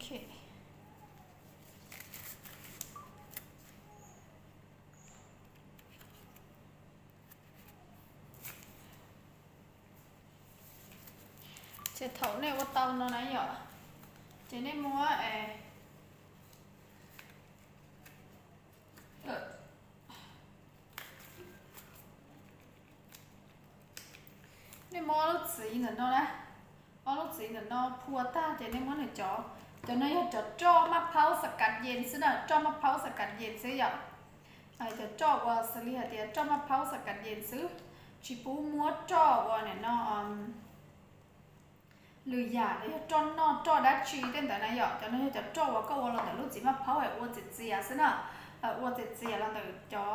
Ok. Ces thaum nej ua tau no na yom, ces nej muab, nej muab ob lub txiv ntawm no na, ob lub txiv ntawm no phua tag ces nej muab nws cov, cov no yog cov roj maj phaub xas kas yees xwb na, roj maj phaub xas kas yees xwb yom. Cov roj uas xws li hais tias roj maj phaub xas kas yees xwb, tsis pub muab roj uas nim no lwm yam los yog roj noj roj dab tsi tej ntawd na yom. Cov no yog cov roj uas koj ua los ntawm lub txiv maj phaub es ua txias txias xwb na, ua txias txias los ntawm cov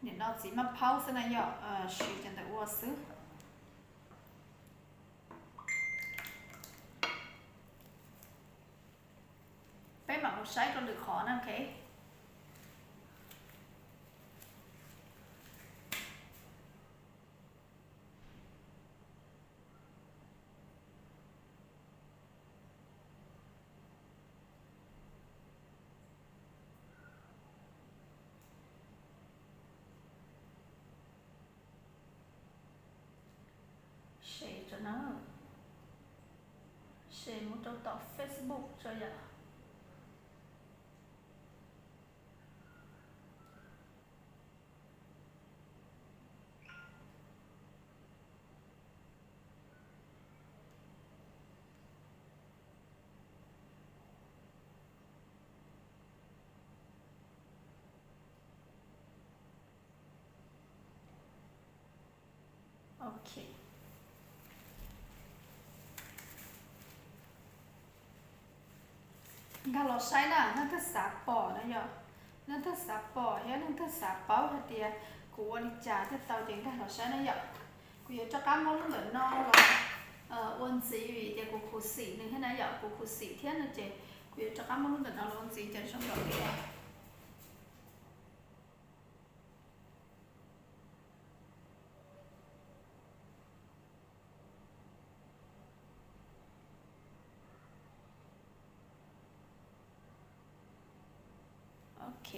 nim no txiv maj phaub xwb na yom, siv cov ntawd ua xwb. Peb mam mus saib rau lwm qhov na, ok. Share tso na, share mus rau tom Facebook tso yom. Ok. Nkag los saib na, leej twg xav pom na yom, leej twg xav pom thiab leej twg xav paub hais tias kuv ua li cas thiaj tau ces nkag los saib na yom. Kuv yuav rov qab muab lub ntawm no los ua ntxiv vim tias kuv khuv xim nws thiab na yom, kuv khuv xim thiab no ces kuv yuav rov qab muab lub ntawm no los ua ntxiv ces zoo nkaus li Ok.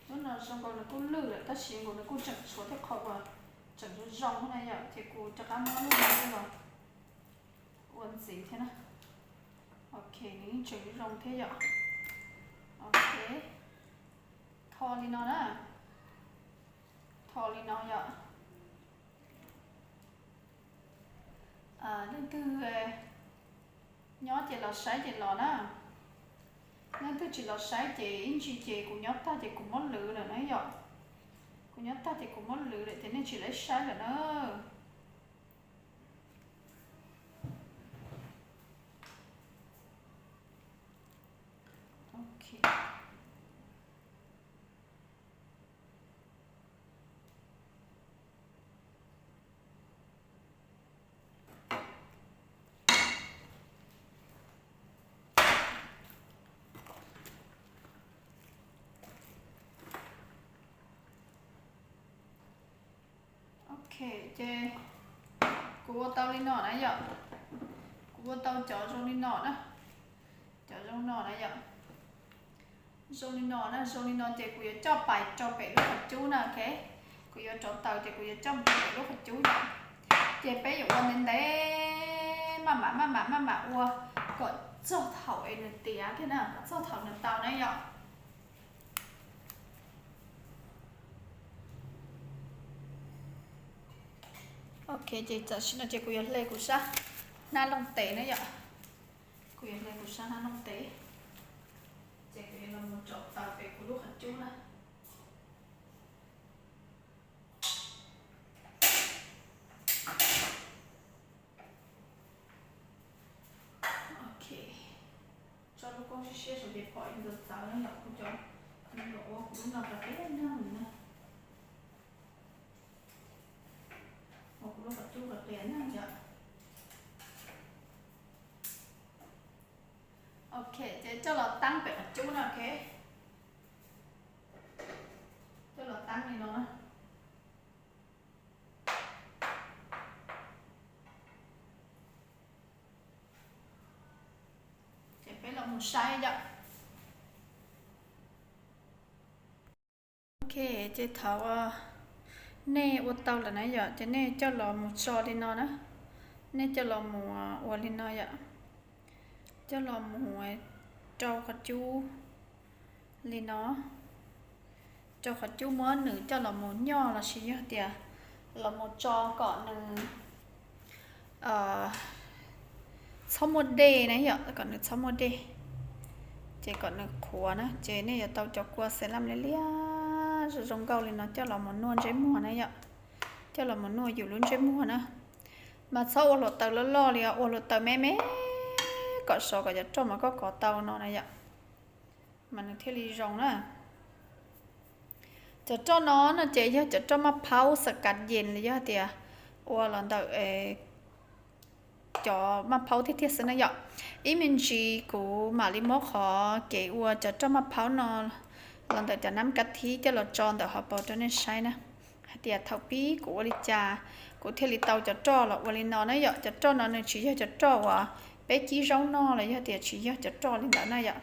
Lub no zoo nkaus nws kuj lwj lawm tab sis nkaus nws kuj tseem tshuav tej qhov uas tseem zoo zoo na yom, ces kuv rov qab muab lub no los ua ntxiv thiab na. Ok, nws yeej tseem zoo thiab yom. Ok, tho li no na, tho li no yom. Leej twg nyob ces los saib ces los na, leej twg tsis los saib ces ib ntsis ces kuv nyob tag ces kuv muab lwv lawm na yom. Kuv nyob tag ces kuv muab lwv lawm ces nej tsis laib saib lawm na. Ok. Ok, ces kuv ua tau li no na yom. Kuv ua tau cov zoo li no na, cov zoo no na yom. Zoo li no na, zoo li no ces kuv yuav coj pais rau pem lub qhov cub na, ok. Kuv yuav rauv taws ces kuv yuav coj mus rau pem lub qhov cub yom. Ces peb yuav ua ntev ntev, maj mam maj mam maj mam ua kom txog thaum es nws tiav thiab na, kom txog thaum nws tau na yom. Ok, ces tam sim no ces kuv yuav hle kuv sab hnab looj tes na yom. Kuv yuav hle kuv sab hnab looj tes, ces kuv yuav los mus rauv taws pem kuv lub qhov cub na. Ok, tso lub koob siab siab saum ces pom ib ntxawv txawv na yom, kuv cov, kuv yuav ua kuv lub no qhov qia neeg na, ua kuv lub qhov cub qhov qia neeg yom. Ok, ces coj los teeb pem qhov cub na, ok. Coj los teeb li no na. saib yom. Ok, ces thaum nej ua tau lawm na yom, ces nej coj los mus tso li no na. Nej coj los mus ua li no yom. Coj los mus rau qhov cub li no. Rau qhov cub muab nws coj los mus nyoj los sis yog tias los mus tso kom nws txhob muaj dej na yom, kom nws txhob muaj dej. Ces kom nws qhuav na, ces nej yuav tau cov kua xav laj liab liab zoo zoo nkauj li no coj los mus nuaj ntsej muag na yom. Coj los mus nuaj yus lub ntsej muag na. Mas txhob ua hluav taws loj loj li os, ua hluav taws me me kom sov kom cov roj mas koj kov tau no na yom, mas nws thiaj li zoo na. Cov roj no no ces yog cov roj maj phaub xas kav yees los yog tias ua los ntawm cov maj phaub tiag tiag xwb na yom. Ib me ntsis kuv mam li muab qhov kev ua cov roj maj phaub no los ntawm cov nab kav thib coj los tso ntawm hauv paus rau nej saib na, hais tias thaum pib kuv ua li cas kuv thiaj li tau cov roj los ua li no na yom. Cov roj no nws tsis yog cov roj uas peb cib zaub noj los yog tias tsis yog cov roj li ntawd na yom.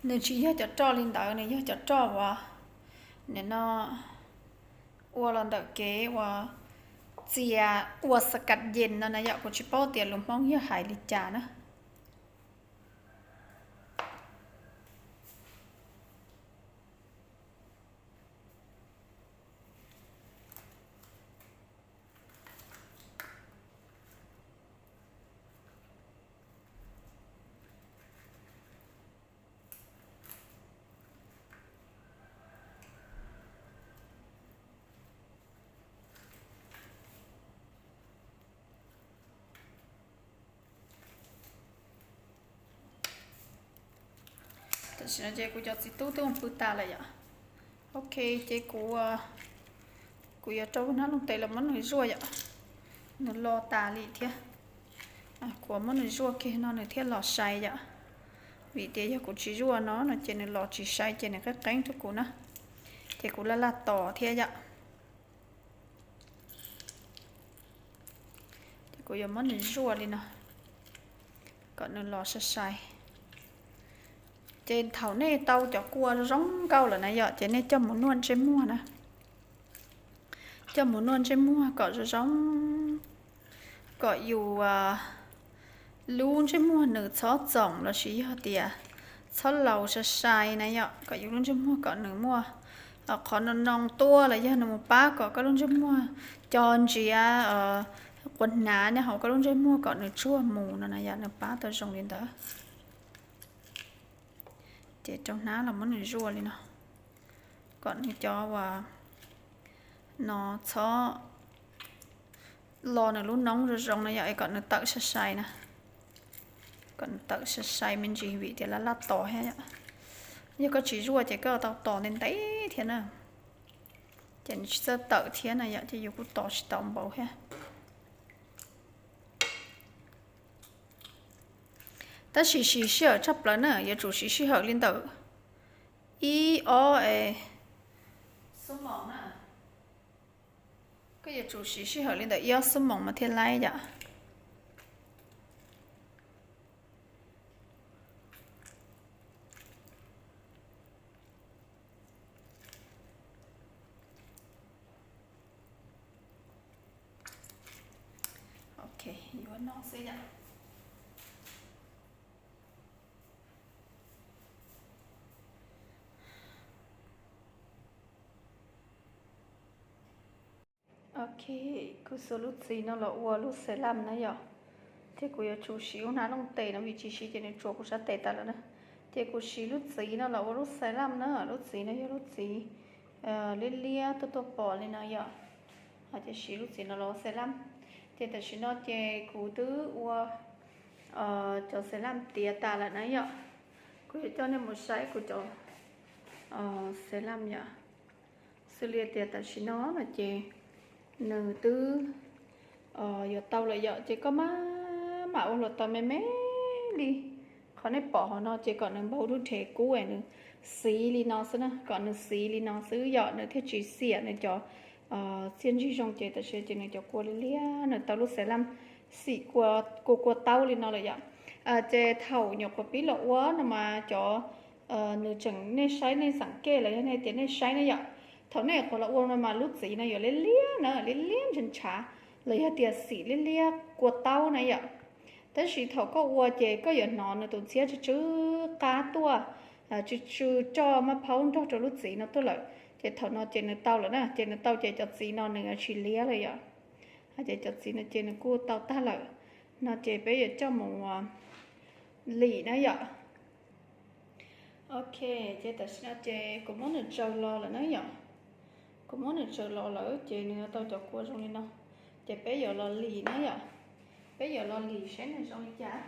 Nws tsis yog cov roj li ntawd, nws yog cov roj uas nim no ua los ntawm kev uas txias ua xas kav yees no na yom. Kuv tsis paub tias lus Hmoob yog hais li cas na. Tam sim no ces kuv cov txiv tub twb mus pw tas lawm yom. Ok, ces kuv, kuv yuav rau hnab looj tes los muab nws zuaj yom. Nws los tas li thiab. Kuv muab nws zuaj kiag no nws thiaj los sai yom. Vim tias yog kuv tsis zuaj no no ces nws los tsis sai ces nws qeeb qeeb rau kuv na. Ces kuv laj laj tos thiab yom. Ces kuv yuav muab nws zuaj li no kom nws los sai sai. Ces thaum nej tau cov kua zoo nkauj lawm na yom, ces nej coj mus nuaj ntsej muag na. Coj mus nuaj ntsej muag kom zoo zoo, kom yus lub ntsej muag nws txhob txoom los sis yog tias txhob laus sai sai na yom, kom yus lub ntsej muag kom nws muaj qhov no no tuaj los yog nws mus pab kom koj lub ntsej muag co ntsiav quas hnav nyob hauv koj lub ntsej muag kom nws tsuag mus no na yom, nws pab tau zoo li ntawd. Ces rau hnab los muab nws zuaj li no, kom nws cov uas no txhob lo nws lub noob zoo zoo no yom, es kom nws tawm sai sai na. Kom nws tawm sai sai me ntsis vim tias laj laj tos thiab yom. Yog koj tsis zuaj ces koj tau tos ntev ntev thiab na, ces nws tsis txawj tawm thiab na yom, ces yus kuj tos tsis tau npaum thiab. Tab sis siv sij hawm tshaj plaws na, yuav tsum siv sij hawm li ntawm ib ob, koj yuav tsum siv sij hawm li ntawm ib ob xuab moos mas thiaj laib yom. Ok, yuav no xwb yom. Ok, kuv xuas lub txiv no los ua lub xas laj na yom. Thiab kuv yuav tsum siv lub hnab looj tes no vim tsis siv ces nws tsuas kuv sab tes tas lawm na. Ces kuv siv lub txiv no los ua lub xas laj na, lub txiv no yog lub txiv liab liab tuaj tuaj pom li no yom. Ces siv lub txiv no los ua xas laj. Ces tam sim no ces kuv twb ua cov xas laj tiav tas lawm na yom. Kuv yuav coj nej mus saib kuv cov xas laj yom. Xws li tias tam sim no no ces nws twb yuav tau lawm yom, ces koj mam mam ua hluav taws me me li. Qhov nej pom hauv no ces kom nws npau lub rhe kub es nws xiv li no xwb na, kom nws xiv li no xwb yom, nws thiaj tsis xiam nws cov txiaj ntsig zoo ces tam sim ces nws cov kua liab liab, nws tau lub xaiv laj xim kua kua taub li no lawm yom. Ces thaum nyuam qhuav pib los ua no mas cov, nws tseem, nej saib nej xeem kej los yog nej tias nej saib na yom, thaum nej nyuam qhuav los ua no mas lub txiv no yuav liab liab na, liab liab ntshav ntshav, los yog tias xim liab liab kua taub na yom. Tab sis thaum koj ua ces koj yuav hnov nws tus ntxhiab tsw tsw qab tuaj, tsw tsw coj maj phaub nrog rau lub txiv no tuaj lawm. Ces thaum no ces nws tau lawm na, ces nws tau ces cov txiv no nws tsis liab lawm yom. Ces cov txiv no ces nws kuj tau tag lawm. No ces peb yuav coj mus lim na yom. Ok, ces tam sim no ces kuv muab nws tsaws los lawm na yom. Kuv muab nws tsaws los lawm ces nws tau cov kua zoo li no. Ces peb yuav los lim na yom. Peb yuav los lim saib nws zoo li cas.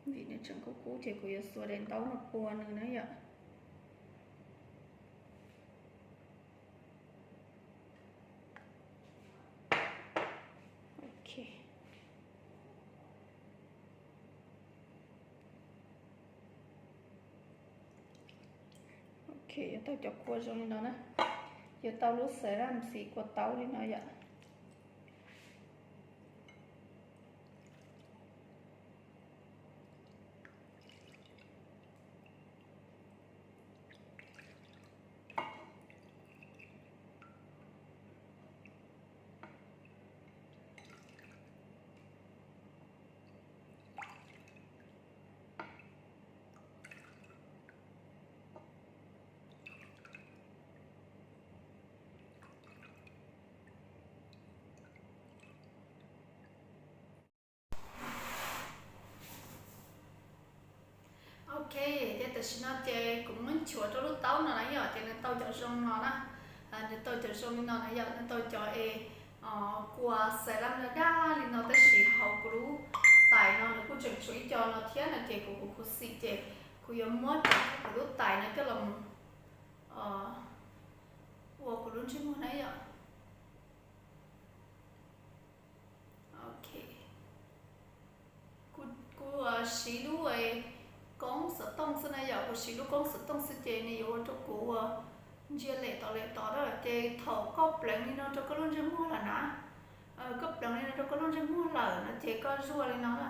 Vim nws tseem kub kub ces kuv yuav xuas daim ntaub no pua nws na yom. Ok, yuav tau cov kua zoo li no na. Yuav tau lub xaiv laj xim kua taub li no yom. Ok, ces tam sim no ces kuv muab nchuav rau lub taub no na yom, ces nws tau cov zoo no na. Nws tau cov zoo li no na yom, nws tau cov es kua xaiv laj daj daj li no, tab sis hauv kuv lub tais no nws kuj tseem tshuav ib co no thiab no ces kuv kuv khuv xim ces kuv yuav muab cov kuv lub tais no coj los ua kuv lub ntsej muag na yom. Ok, kuv siv lub koob xov tooj xwb na yom, kuv siv lub koob xov tooj xwb ces nws yuav ua rau kuv ua ntsia lem tod lem tod na. Ces thaum koj pleev li no rau koj lub ntsej muag lawm na, koj pleev li no rau koj lub ntsej muag lawm no ces koj zuaj li no na.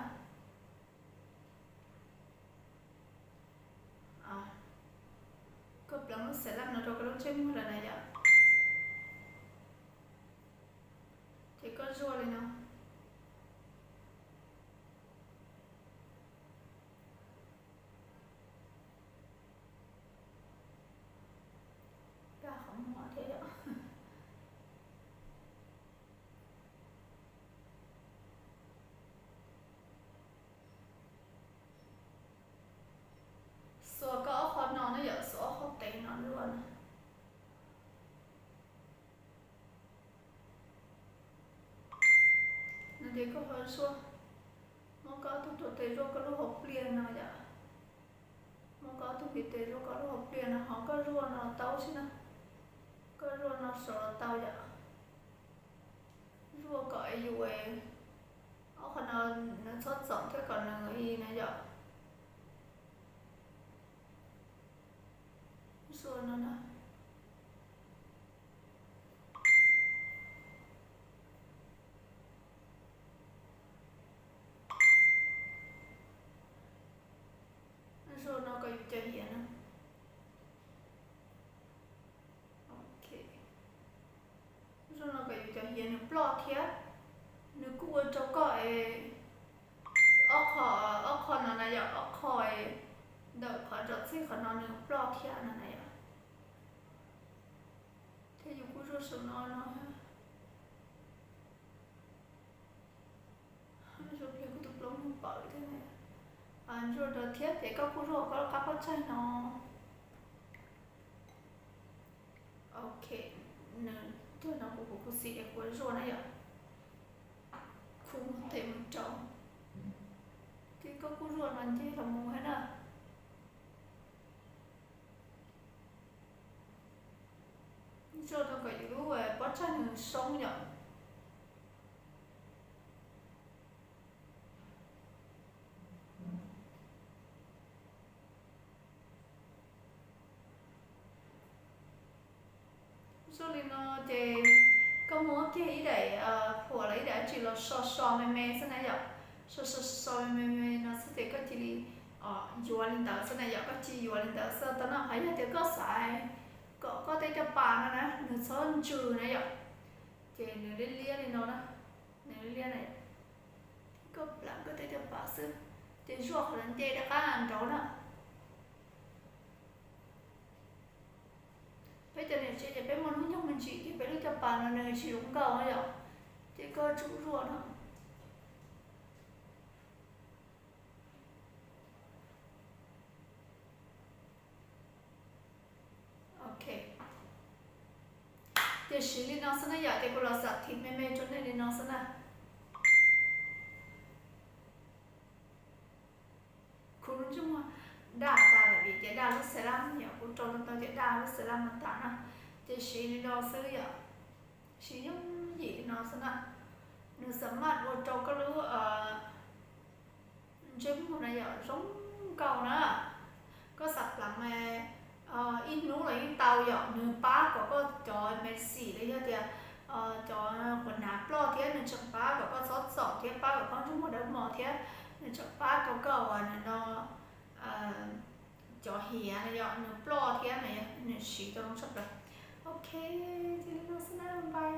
Koj pleev lub xaiv laj no rau koj lub ntsej muag lawm na yom, ces koj zuaj li no. Dag qhov muag thiab yom. Xuas koj ob qho no na yom, xuas ob qho tes no zuaj na. No ces koj ho zuaj, muab koj ob tug rau tes zuaj koj lub hauv pliaj no yom. Muab koj ob tug ntiv tes zuaj koj lub hauv pliaj no, ho koj zuaj no tau xwb na. Koj zuaj no saud los tau yom. Zuaj kom yus ob qho no nws txhob txoom thiab kom nws i na yom. Zuaj no na. Zuaj no kom yus cov hiav na. Ok, zuaj no kom yus cov hiav nws ploj thiab. Nws kuj ua rau koj es ob qho, ob qho no na yom, ob qho es ntawm qhov nrov txij qhov no nws ploj thiab no na yom. Thiab yus kuj zuaj saum no no. Zuaj pliag kuv tus plaub muag pawv thiab ne. Zuaj rau thiab ces koj kuj zuaj koj lub qab pob tsaig no. Ok, nws cog no kuv kuv kuv xim es kuv zuaj na yom. Khuv mus tes mus rau. Ces koj kuj zuaj no nce los mus thiab na. Zuaj rau kom yus lub pob tsag nws soob yom. Zuaj li no ces koj muab kiag ib daim phuam los ib daim dab tsi los so so me me xwb na yom. So so so me me no xwb ces koj cia li yuav li ntawd xwb na yom, koj cia li yuav li ntawd xwb tau no. Hos yog tias koj xav kom koj tej caj pas no na nws txhob ntsws na yom, ces nws liab liab li no na, nws liab liab na, koj plam koj tej caj pas xwb, ces zuaj qhov no nce rov qab nraud na. Peb cov niam tsev ces peb muaj hnub nyoog me ntsis ces peb lub caj pas no nws tsis zoo nkauj na yom, ces koj tsum zuaj no. Ok, ces siv li no xwb na yom, ces kuv los xam thim me me rau nej li no xwb na. Kuv lub ntsej muag daj tas lawm vim tias daj lub serum yom, kuv rau tau tias daj lub serum no tas na. Ces siv li no xwb yom, siv yooj yim li no xwb na. Nws xam maj ua rau koj lub ntsej muag na yom zoo nkauj na. Koj xam plav mas ib hnub los yeej tau yom, nws pab kom koj cov me xim los yog tias cov quav hnav ploj thiab, nws tseem pab kom koj txhob txom thiab pab kom koj ntsej muag dawb mos thiab, nws tseem pab rau koj uas nim no cov hiav no yom nws ploj thiab na, nws siv tau zoo tshaj plaws. Ok, ces li no xwb na, bye.